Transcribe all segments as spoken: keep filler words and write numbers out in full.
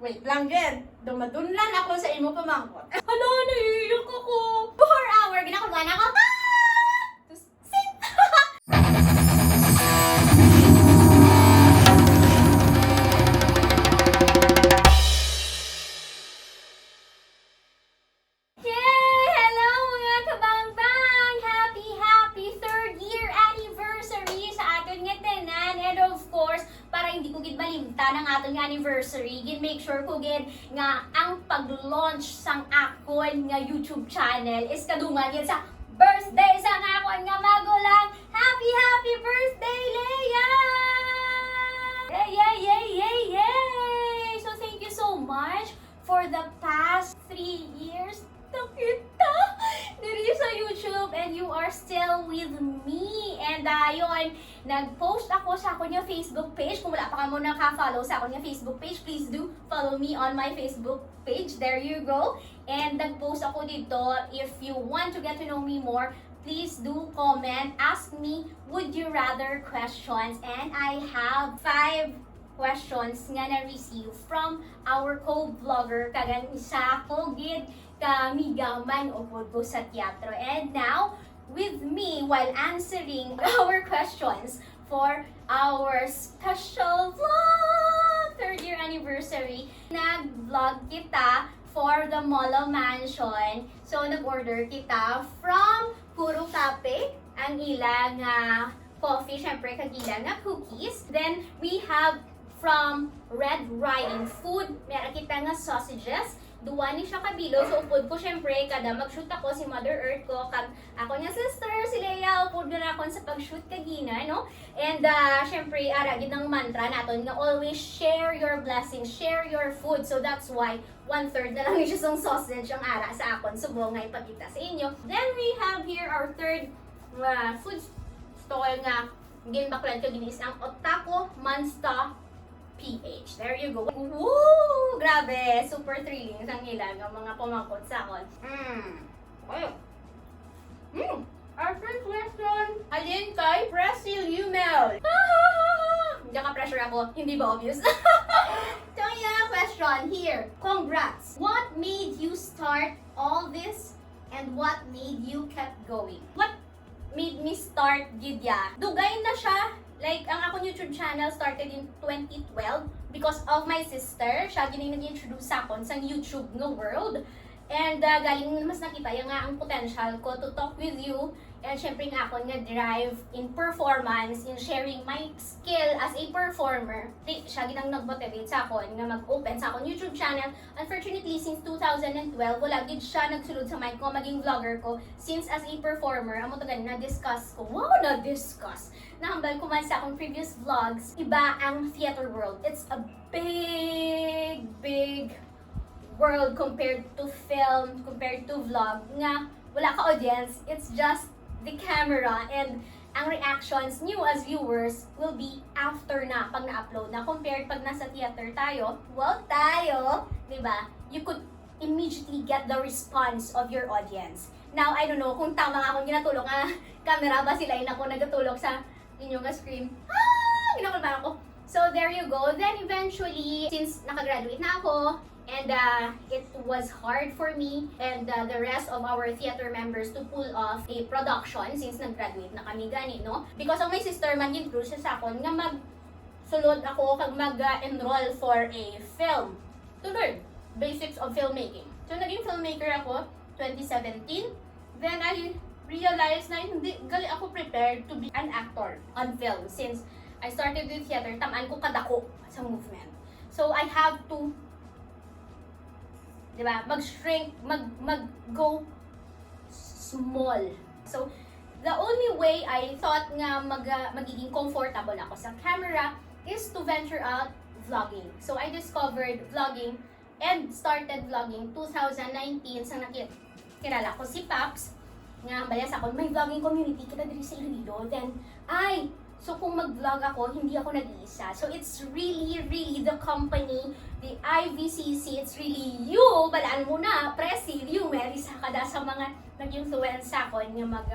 Wait lang, Jed. Dumadunlan ako sa imo pamangkot. Hala, naiiyak ako. Four hour, ginakulban ako. Ah! Tus-, sing! Yay! Hello, mga kabangbang! Happy, happy third year anniversary sa aton nga tanan. And of course, para hindi ko gid malimtan ang aton nga anniversary, gin make sure ko gid nga ang pag-launch sang akon nga YouTube channel is kadungan gid sa birthday sang akon nga magulang. Happy, happy birthday, Leia! Yay, yay, yay, yay, yay! So, thank you so much for the past three years. Nakita diri sa YouTube, and you are still with me. And, ah, yun, nag-post ako sa akon nga Facebook page. Kung wala pa kamo naka-follow sa akon nga Facebook page, please do follow me on my Facebook page. There you go. And nag-post ako dito. If you want to get to know me more, please do comment. Ask me, would you rather questions. And I have five questions nga na-receive from our co-vlogger, kag ang isa ko gid ka amiga man upod ko sa teatro. And now, with me, while answering our questions for our special vlog, third year anniversary, nag-vlog kita for the Molo Mansion. So, nag-order kita from Kuro Cafe, ang ila nga coffee, syempre, kag ila nga cookies. Then, we have from Red Ryan Food, meron kita nga sausages. Duwa ni siya ka bilog. So, upod ko, syempre, kada mag-shoot ako, si Mother Earth ko, kag ako nga sister, si Leia, upod na akon sa pag-shoot kagina, no? And, ah, syempre, ara gid ang mantra naton nga always share your blessings, share your food. So, that's why one-third na lang ni siya sang sausage ang ara sa akon subong nga ipakita sa inyo. Then, we have here our third, ah, food stall nga ginbaklan ko gid is ang Otaku Monsta P H. There you go. Woo! Grabe, super thrilling sang ila nga mga pamangkot sa akon. Mm. Okay. Mm. Our first question, halin kay Presil Yumel. Hindi ka pressure ako, hindi ba obvious? So, yeah, question here. Congrats. What made you start all this and what made you kept going? What made me start gid ya? Dugay na siya. Like, ang akon YouTube channel started in twenty twelve because of my sister. Siya gid ang nag-introduce sa akon sang YouTube nga world. And, ah, galing mas nakita ya nga ang potential ko to talk with you. And syempre nga akon nga drive in performance, in sharing my skill as a performer. Di, siya gid ang nag-motivate sa akon nga mag-open sa akon YouTube channel. Unfortunately, since two thousand and twelve, wala gid siya nagsulod sa mind ko nga maging vlogger ko. Since as a performer, amo to gani na-discuss ko. Wow, na-discuss. Nahambal ko man sa akong previous vlogs, iba ang theater world. It's a big, big world compared to film, compared to vlog, nga wala ka audience, it's just the camera and ang reactions niyo as viewers will be after na pag na-upload na, compared pag nasa theater tayo. Well, tayo, di ba? You could immediately get the response of your audience. Now, I don't know kung tama nga akong ginatulok nga camera ba sila, ina ko nagatulok sa inyo nga screen. Ah! Ginakulbahan ako. So, there you go. Then, eventually, since nakagraduate na ako, and, uh, it was hard for me and, uh, the rest of our theater members to pull off a production since nag-graduate na kami gani, no? Because of my sister man, gin-push siya sa akon nga magsulod ako kag mag-enroll for a film to learn basics of filmmaking. So, naging filmmaker ako twenty seventeen. Then, I realized na hindi gali ako prepared to be an actor on film since I started with theater, tam-an ko kadako sa movement. So, I have to, di ba, mag-shrink, mag, mag-go small. So, the only way I thought nga mag, magiging comfortable ako sa camera is to venture out vlogging. So, I discovered vlogging and started vlogging two thousand nineteen, sang nakit-, kilala ko si Paps, nga hambal niya sa akon, "May vlogging community kita diri sa Iloilo." Then, ay, so kung mag-vlog ako, hindi ako nag-iisa. So, it's really, really the company, the I V C C, it's really you, balaan mo na, Presil Yumel, isa ka da sa mga nag-influence sa akon nga mag,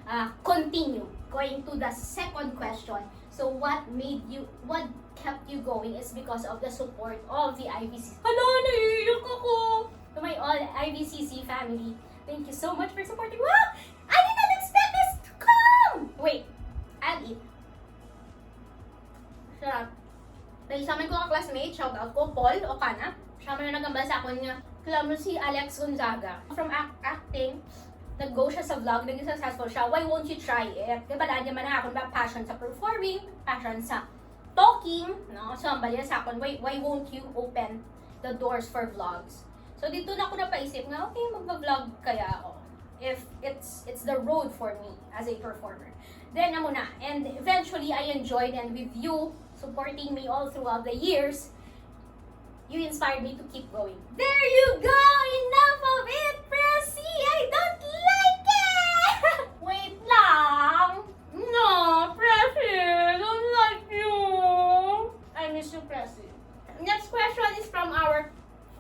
ah, continue Going to the second question, so what made you, what kept you going is because of the support of the I V C C. Hala, naiiyak ako! To my all I V C C family, thank you so much for supporting. Wow! I did not expect this to come! Wait, I'll eat. Sarap. May isa man ko ka classmate, shout out ko, Paul Ocana. Siya man ang nagambal sa akon nga, kilala mo si Alex Gonzaga. From ac- acting, nag-go siya sa vlog, naging successful siya. Why won't you try it? Di ba, lahat naman ang akon ba, passion sa performing, passion sa talking, no? So, ang balya sa akon, why, why won't you open the doors for vlogs? So, dito na ako napaisip nga, okay, magpa-vlog kaya ako. If it's it's the road for me as a performer. Then, amo na. And eventually, I enjoyed, and with you supporting me all throughout the years, you inspired me to keep going. There you go! Enough of it, Presi! I don't like it! Wait lang! No, Presi! Don't like you! I miss you, Presi. Next question is from our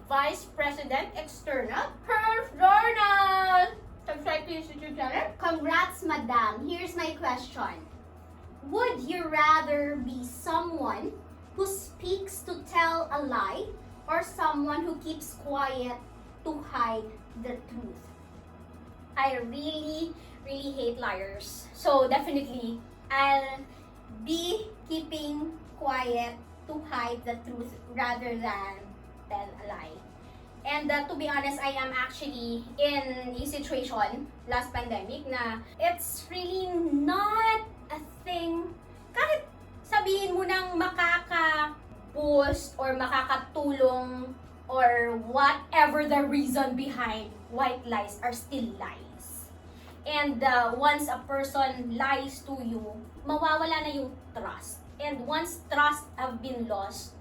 Vice President External, Herms Dornal! Subscribe to his YouTube channel. Congrats, madam. Here's my question. Would you rather be someone who speaks to tell a lie or someone who keeps quiet to hide the truth? I really, really hate liars. So definitely, I'll be keeping quiet to hide the truth rather than tell a lie. And uh, to be honest, I am actually in a situation last pandemic na it's really not a thing. Kahit sabihin mo nang makaka-boost or makakatulong or whatever the reason behind, white lies are still lies. And uh, once a person lies to you, mawawala na yung trust. And once trust have been lost,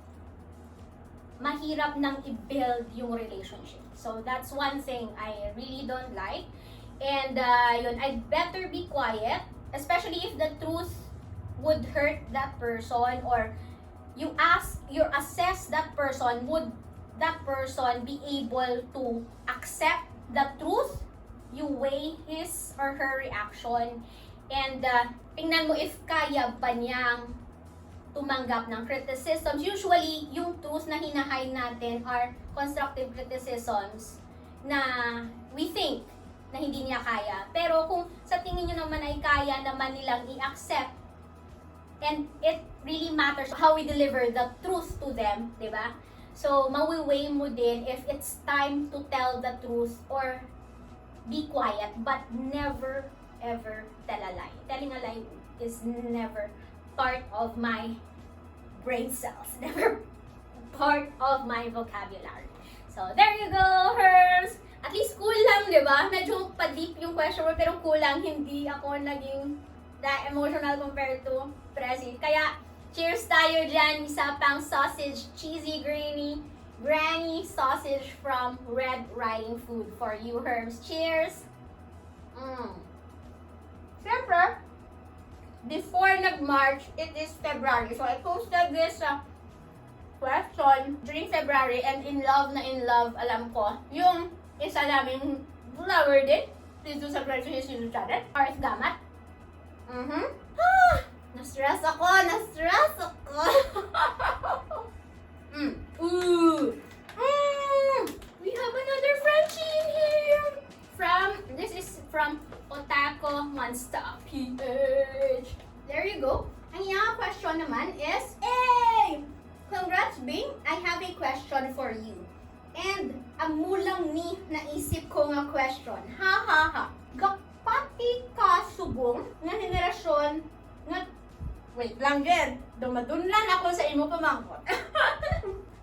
mahirap nang i-build yung relationship. So that's one thing I really don't like. And uh, yun, I'd better be quiet, especially if the truth would hurt that person, or you ask, you assess that person, would that person be able to accept the truth? You weigh his or her reaction, and uh, tingnan mo if kaya ba niyang tumanggap ng criticisms. Usually, yung truth na hinahay natin are constructive criticisms na we think na hindi niya kaya. Pero kung sa tingin nyo naman ay kaya naman nilang i-accept, and it really matters how we deliver the truth to them, di ba? So, mawi-weigh mo din if it's time to tell the truth or be quiet, but never ever tell a lie. Telling a lie is never part of my brain cells. Never part of my vocabulary. So, there you go, Herms! At least kulang, di ba? Medyo pa-deep yung question mo, pero kulang, hindi ako naging that emotional compared to Presi. Kaya, cheers tayo dyan. Isa pang sausage, cheesy, grainy, granny sausage from Red Riding Food for you, Herms. Cheers! Mm. Siyempre, before nag-March, it is February. So, I posted this uh, question during February, and in love na in love, alam ko, yung isa naming vlogger din. Please do subscribe to his YouTube channel, R F Gamat. Mm-hmm. Ah, na-stress ako, na-stress ako. Mm. Ooh. Mm. We have another Frenchie in here. From, this is from Otaco Monster P H. There you go. Ang iyang question naman is, hey! Congrats, Bing! I have a question for you. And amo lang ni naisip ko nga question. Ha, ha, ha. Gapati ka subong nga henerasyon nga, wait lang, Jed. Dumadunlan ako sa imo pamangkot.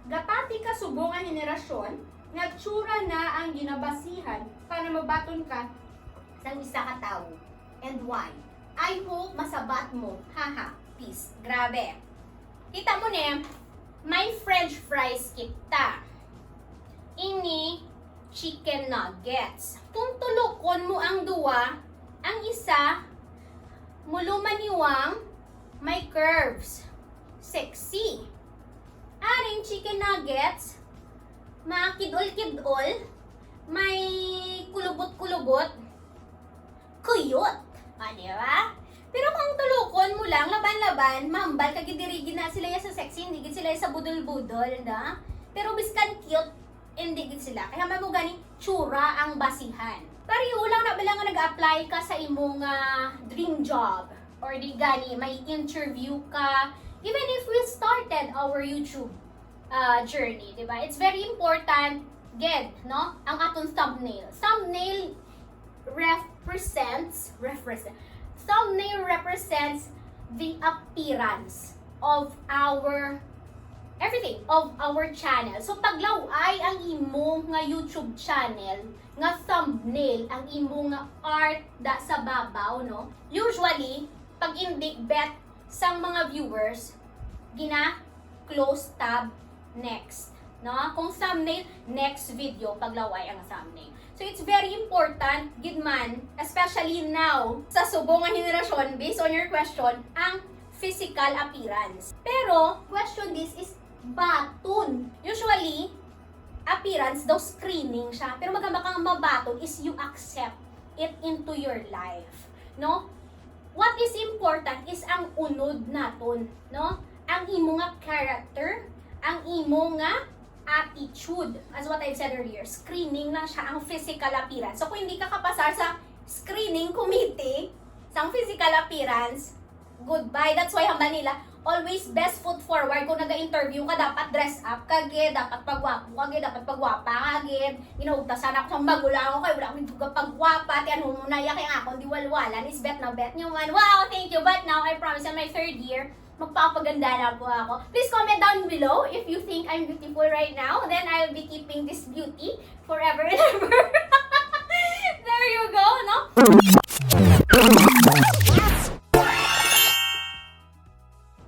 Gapati ka subong nga henerasyon nga tsura na ang ginabasihan para mabaton ka sang isa ka tawo. And why? I hope masabat mo. Haha. Peace. Grabe. Kita mo ni, may french fries kita. Ini chicken nuggets. Kung tulokon mo ang duwa, ang isa, mulumaniwang, may curves. Sexy. Aring chicken nuggets, makidol-kidol, may kulubot-kulubot. Cute. O, di ba? Pero kung tulukon mo lang, laban-laban, mahambal ka gid, diri gid na sila ya sa sexy, hindi gid sila ya sa budol-budol, na? Pero biskan cute, hindi gid sila. Kaya man mo gani, tsura ang basihan. Pareho lang na bala nga nag-apply ka sa imong, ah, dream job, or di gani, may interview ka, even if we started our YouTube, ah, journey, di ba? It's very important, gid, no? Ang aton thumbnail. Thumbnail represents, represent, thumbnail represents the appearance of our everything, of our channel. So, paglaw-ay ang imo nga YouTube channel, nga thumbnail, ang imo nga art da sa babaw, no? Usually, pag hindi bet sang mga viewers, gina-close tab, next. No? Kung thumbnail, next video, paglaw-ay ang thumbnail. So, it's very important, gid man, especially now, sa subong nga henerasyon, based on your question, ang physical appearance. Pero, question this is baton. Usually, appearance daw screening siya. Pero magamba kang mabaton is you accept it into your life. No? What is important is ang unod naton, no? Ang imo nga character, ang imo nga attitude. As what I've said earlier, screening lang siya ang physical appearance. So, kung hindi ka kapasar sa screening committee, sa physical appearance, goodbye. That's why hambal nila, always best foot forward. Kung naga-interview ka, dapat dress up ka gid, dapat pagwapo ka gid, dapat pagwapa ka gid. Ginahugtasan ako sa magulang ko kay wala ko gid pagwapa. Ti ano mo na iya kay ang akon diwalwalan is bet na bet nyo man. Wow, thank you. But now, I promise, in my third year, magpapaganda na po ako. Please comment down below if you think I'm beautiful right now. Then I'll be keeping this beauty forever and ever. There you go, no?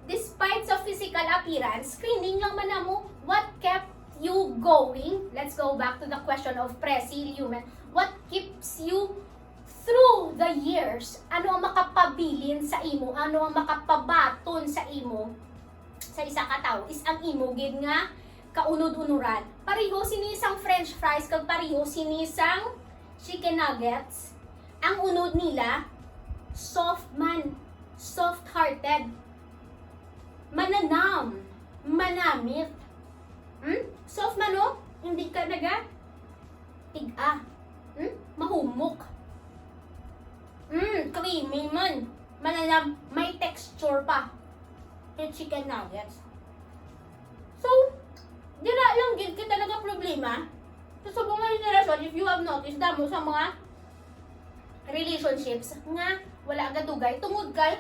Despite sa physical appearance, screening lang man namo, what kept you going? Let's go back to the question of Presi Lumen. What keeps you through the years? Ano ang makapabilin sa imo? Ano ang makapabaton sa imo sa isa ka tawo? Is ang imo gid nga kaunod-unuran. Pareho sini sang French fries kag pareho sini sang chicken nuggets. Ang unod nila, soft man, soft-hearted. Mananam, manamit. Hmm? Soft man, oh. Hindi ka naga tiga. Hmm? Mahumok. Hmm, creamy man. Mananam, may texture pa. Yung chicken nuggets. So, dira lang gid kita nagaproblema. Sa subong nga henerasyon, if you have noticed, damo sa mga relationships nga wala gadugay tungod kay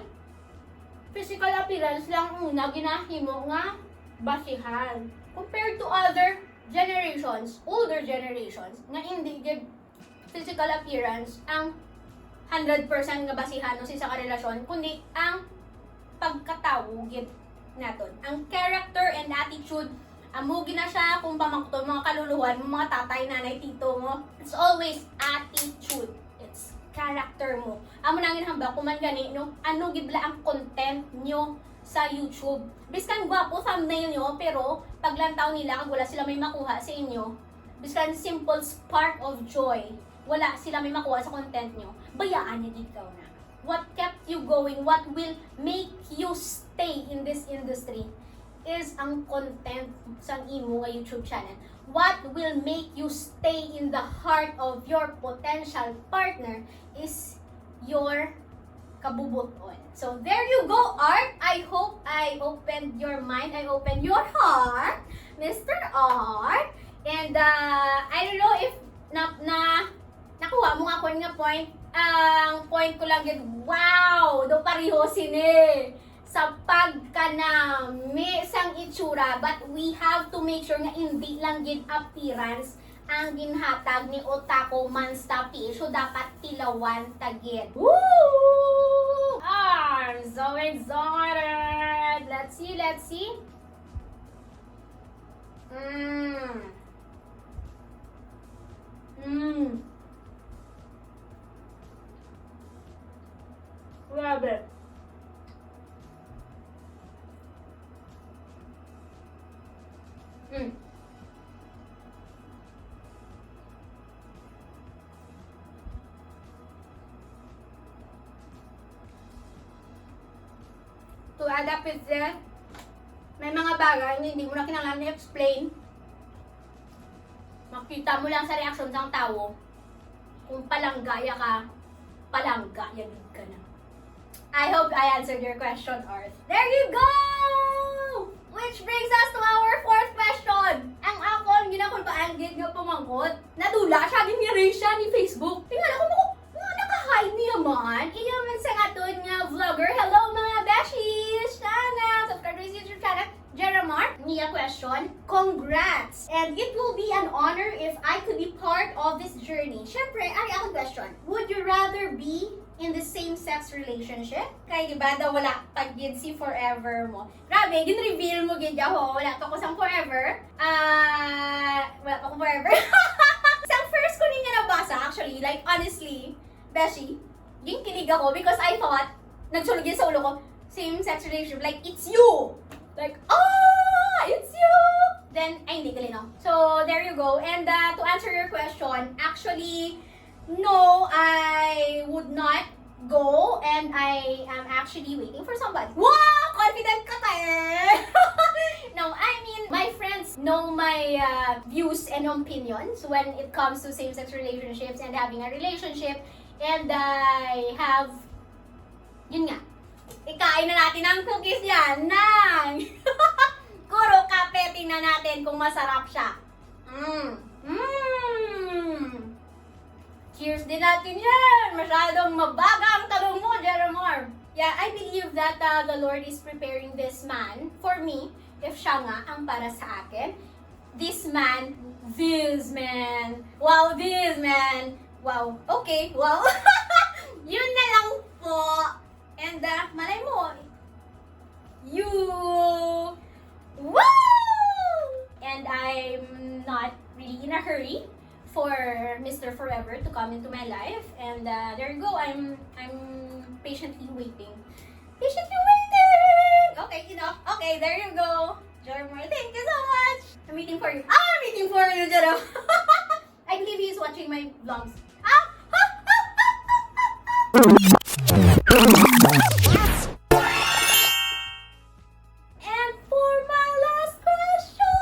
physical appearance lang ang una ginahimo nga basihan. Compared to other generations, older generations, nga hindi gid physical appearance ang hundred percent nga basihan sa isa ka relasyon, kundi ang pagkatawo gid naton. Ang character and attitude, amo gid na siya kung pamangkuton mga kaluluhan mo, mga tatay, nanay, tito mo. It's always attitude. It's character mo. Amo na ang ginahambal ko man gani, no? Ano gid bala ang content nyo sa YouTube? Biskan gwapo thumbnail nyo, pero paglantaw nila kag wala sila may makuha sa inyo, biskan simple spark of joy, wala sila may makuha sa content nyo, bayaan niya gid kaw na. What kept you going? What will make you stay in this industry is ang content sang imo nga YouTube channel. What will make you stay in the heart of your potential partner is your kabubot-on. So, there you go, Art. I hope I opened your mind. I opened your heart, Mister Art. And, uh, I don't know if na, na, nakuha mo nga akon nga point. Ang point ko lang gid, wow! Do pareho sini sa pagkanami sang itsura, but we have to make sure nga hindi lang gid appearance ang ginhatag ni Otaku Monsta P H. So, dapat tilawan ta gid. Woo! I'm so excited! Let's see, let's see. Mm. Mm. Grabe. Mm. To add up with that, may mga bagay nga hindi mo na kinahanglan i-explain. Makita mo lang sa reaksyon sang tawo kung palangga ya ka, palangga ya gid ka na. I hope I answered your question, Arth. There you go! Which brings us to our fourth question. Ang akon ginakulbaan gid nga pamangkot, nadula siya, gin-erase siya ni Facebook. Tingala ko, "Mako, nga naka-hide niya man?" Iya man sa aton nga vlogger. Hello, mga beshies! Sana subscribe to his YouTube channel, Jeramar. Niya question, "Congrats! And it will be an honor if I could be part of this journey." Syempre, ari akong question. Would you rather be in the same-sex relationship? Kay di ba daw wala pa gid si forever mo. Grabe, gin-reveal mo gid ako. Wala pa ko sang forever. Ah, wala pa ko forever. Sang first ko niya nabasa, actually, like, honestly, beshi, gin-kilig ako because I thought, nagsulod yun sa ulo ko, same-sex relationship, like, it's you! Like, ah, it's you! Then, ay, hindi, gali, no? So, there you go. And uh, to answer your question, actually, no, I would not go, and I am actually waiting for somebody. Wow! Confident ka pa eh! No, I mean, my friends know my uh, views and opinions when it comes to same-sex relationships and having a relationship. And I have, yun nga, ikain na natin ang cookies yan ng Kuro Kape. Tingnan natin kung masarap siya. Mm. Mm. Cheers din natin yan! Masyadong mabaga ang talong mo, Jeramar. Yeah, I believe that uh, the Lord is preparing this man for me, if siya nga ang para sa akin. This man, this man, wow, this man, wow, okay, wow. Yun na lang po. And uh, malay mo, you, woo! And I'm not really in a hurry for Mister Forever to come into my life. And uh, there you go, I'm I'm patiently waiting. Patiently waiting! Okay, you know. Okay, there you go. Jormor, thank you so much. I'm waiting for you. Ah, I'm waiting for you, Jero. I believe he's watching my vlogs. Ah! And for my last question,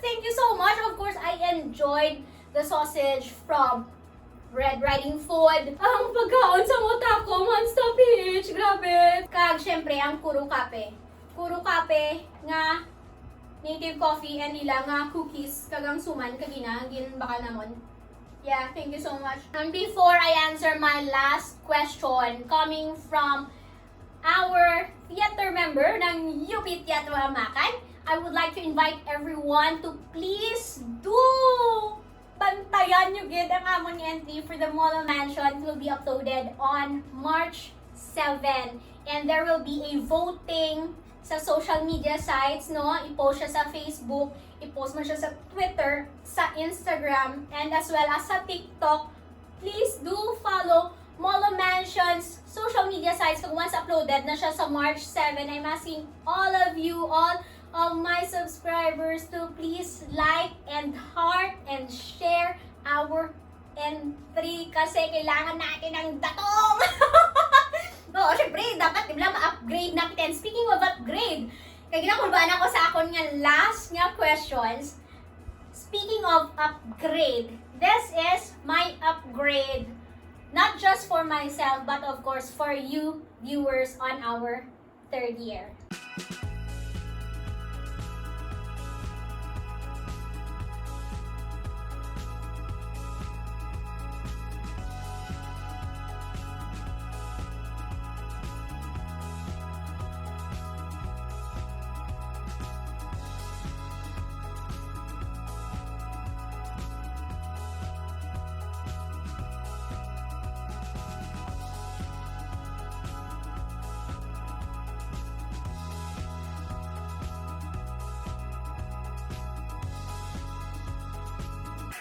thank you so much. Of course, I enjoyed the sausage from Red Riding Food. Ang pagkaon sa mata ko, Monster Peach. Grabe. Kag, syempre, ang Kuro Kape. Kuro Kape nga native coffee and nila nga cookies kag ang suman kagina ginbakal namon. Yeah, thank you so much. And before I answer my last question coming from our theater member ng U P Teatro Amakan, I would like to invite everyone to please do bantayan nyo gid ang amon nga entry for the Molo Mansion. It will be uploaded on March seven. And there will be a voting sa social media sites, no? I-post siya sa Facebook, i-post mo siya sa Twitter, sa Instagram, and as well as sa TikTok. Please do follow Molo Mansion's social media sites kag once uploaded na siya sa March seven. I'm asking all of you, all of my subscribers to please like and heart and share our entry kasi kailangan natin ng datong. Oo, syempre, dapat, di ba, ma-upgrade natin. Speaking of upgrade, kay ginakulbaan ako sa akon nga last nga questions. Speaking of upgrade, this is my upgrade. Not just for myself, but of course for you viewers on our third year.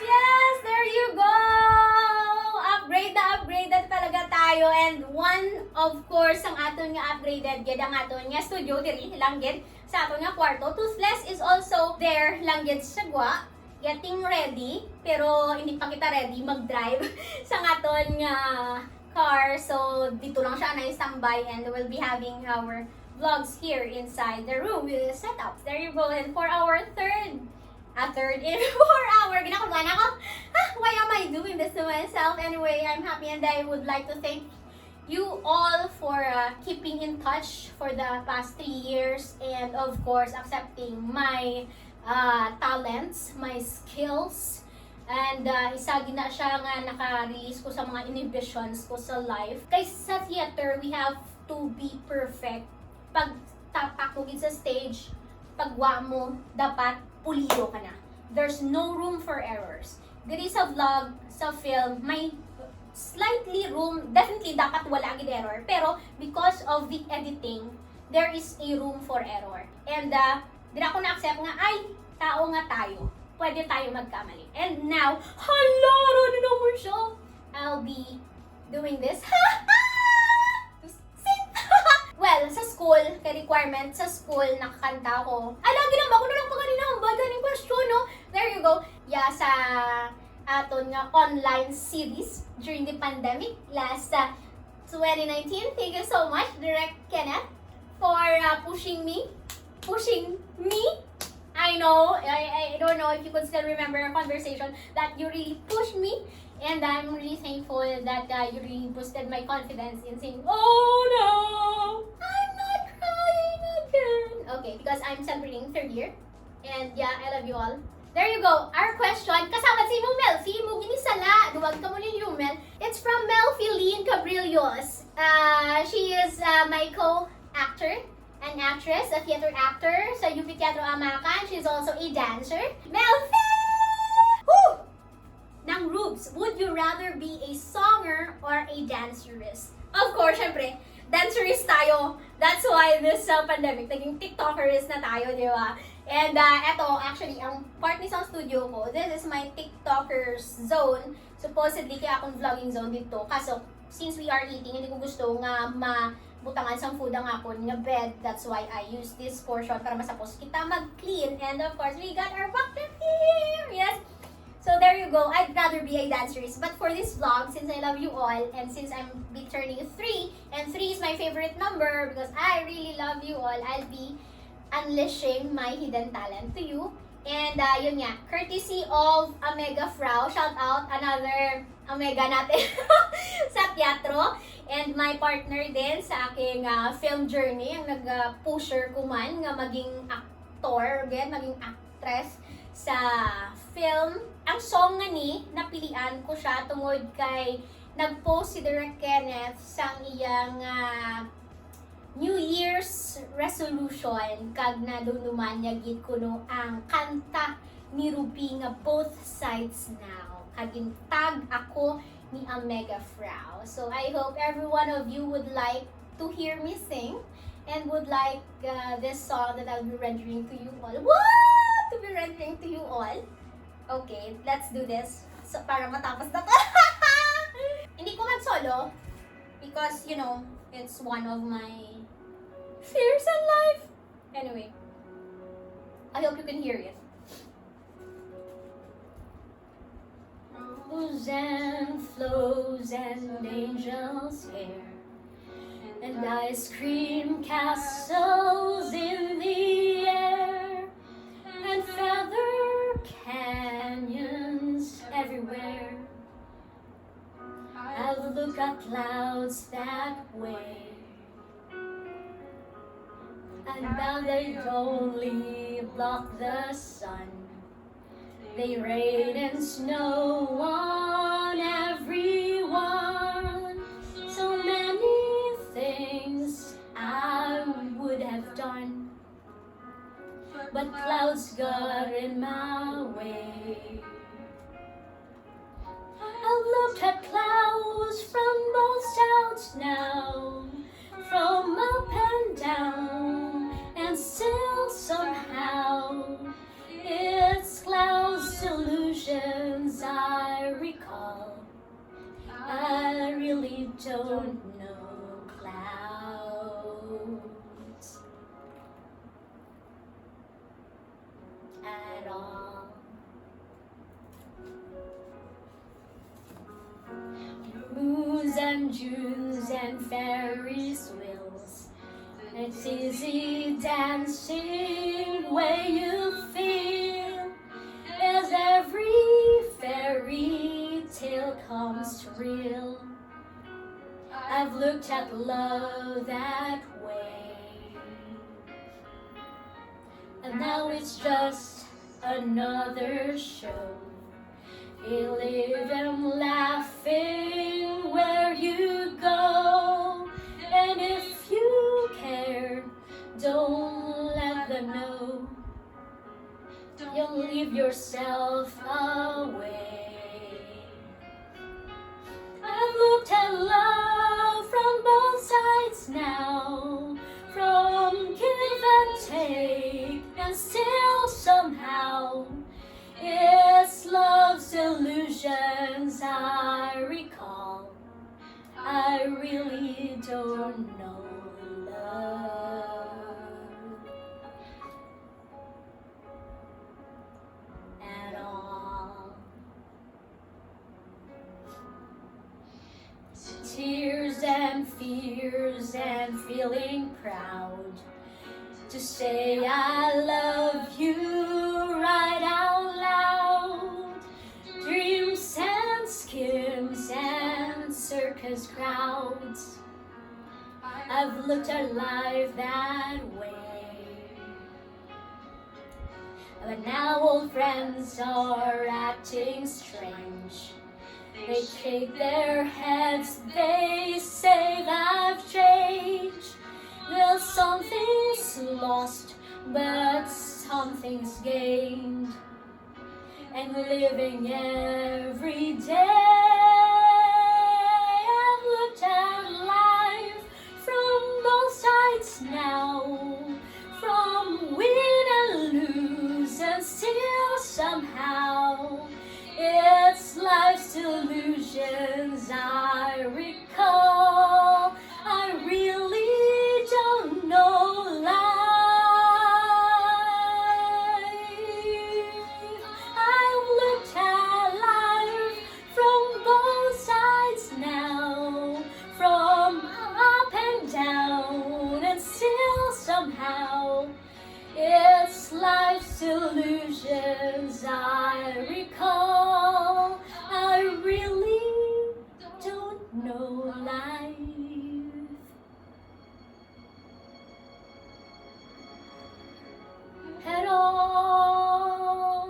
Yes, there you go! Upgrade na upgrade na talaga tayo. And one, of course, ang aton nga upgraded gid ang aton nga studio diri lang gid sa aton nga kwarto. Toothless is also there lang gid sa gwa, getting ready, pero hindi pa kita ready mag-drive sa aton nga car. So, dito lang siya na standby and we'll be having our vlogs here inside the room we will set up. There you go. And for our third, a third in four hour, ginakulba na ako. Ah, why am I doing this to myself? Anyway, I'm happy and I would like to thank you all for uh, keeping in touch for the past three years and of course accepting my uh, talents, my skills. And uh, isa gina siya nga naka-release ko sa mga inhibitions ko sa life. Kay sa theater, we have to be perfect. Pag tapak mo gid sa stage, pagwa mo, dapat pulido ka na. There's no room for errors. Diri sa vlog, sa film, may slightly room, definitely dapat wala gid error. Pero because of the editing, there is a room for error. And uh, dira ko na-accept nga, ay, tao nga tayo. Pwede tayo magkamali. And now, hala, ano naman siya? I'll be doing this. Well, sa school, kay requirement, sa school, nakakanta ako. Ay, lagi lang, ako na lang pa ganina ang bad ganing question, no? There you go. Yeah, sa aton nga online series during the pandemic last uh, twenty nineteen. Thank you so much, Direk Kenneth, for uh, pushing me. Pushing me? I know, I, I don't know if you could still remember our conversation, that you really pushed me. And I'm really thankful that uh, you really boosted my confidence in saying, "Oh no, I'm not crying again." Okay, because I'm celebrating third year. And yeah, I love you all. There you go. Our question, kasama si Mumel. Si Mugi ni Sala. Duwag ka mo ni Mumel. It's from Melfiline Cabrillos. Uh, she is uh, my co-actor, an actress, a theater actor sa U P Teatro Amacan. She's also a dancer. Melfi! Woo! Nang Rubes, would you rather be a songer or a dancerist? Of course, syempre, dancerist tayo. That's why this uh, pandemic, naging TikTokerist na tayo, di ba? And uh, eto, actually, ang part ni sa studio ko, this is my TikToker's zone. Supposedly, kaya akong vlogging zone dito. Kaso, since we are eating, hindi ko gusto nga mabutangan sang food ang akon nga bed. That's why I use this portion para masapos kita mag-clean. And of course, we got our bucket here! Yes! So there you go. I'd rather be a dancerist. But for this vlog, since I love you all, and since I'm be turning three, and three is my favorite number because I really love you all, I'll be unleashing my hidden talent to you. And uh, yun nga, courtesy of Amega Frau, shout out, another Amega natin sa teatro. And my partner din sa aking uh, film journey, ang nag-pusher ko man nga maging actor, again, maging actress sa film. Ang song nga ni, napilian ko siya tungod kay nag-post si Direk Kenneth sang iyang uh, New Year's resolution, kag nadumduman niya gid kuno ang kanta ni Ruby nga Both Sides Now, kag gintag ako ni Amega Frau. So I hope every one of you would like to hear me sing and would like uh, this song that I'll be rendering to you all. What? To be rendering to you all? Okay, let's do this. So, para matapos na to. Hindi ko mag-solo because, you know, it's one of my fears in life. Anyway, I hope you can hear it. Rose and flows and angels' hair, and ice cream castles in the air, and feather canyons everywhere. I've looked at clouds that way, and now they only block the sun. They rain and snow on everyone. So many things I would have done, but clouds got in my way. I've looked at clouds from both sides now, from up and down, and still somehow it's clouds' illusions I recall. I really don't know clouds at all. Moons and Junes and Ferris wheels. It's easy dancing where you feel, as every fairy tale comes real. I've looked at love that way, and now it's just another show. You live and laughing where you go, and if you care, don't let them know. You'll leave yourself away. I've looked at love from both sides now, from give and take, and still somehow it's love's illusions I recall. I really don't know love at all. Tears and fears and feeling proud to say I love you right out loud. Dreams and schemes and circus crowds. I've looked at life that way. But now old friends are acting strange. They shake their heads, they say I've changed. Well, something's lost, but something's gained. And living every day, I've looked at life from both sides now, from win and lose, and still somehow it's life's illusions I recall. I really don't know life. I've looked at life from both sides now, from up and down, and still somehow it's life's illusions I recall. I really don't know life at all.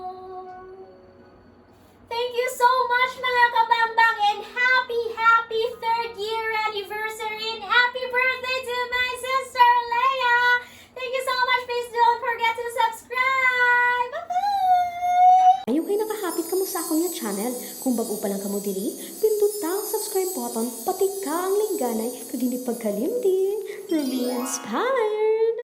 Thank you so much, mga kabambang, and happy, happy third year anniversary, and happy birthday to my sister, Leia! Thank you so much. Please don't forget to subscribe. Bye-bye! Ayaw kay nakahapit kamo sa akon nga channel. Kung bag-o pa lang kamo diri, pinduta ang subscribe button, patika ang lingganay, kag hindi pagkalimti, Rumi Inspire!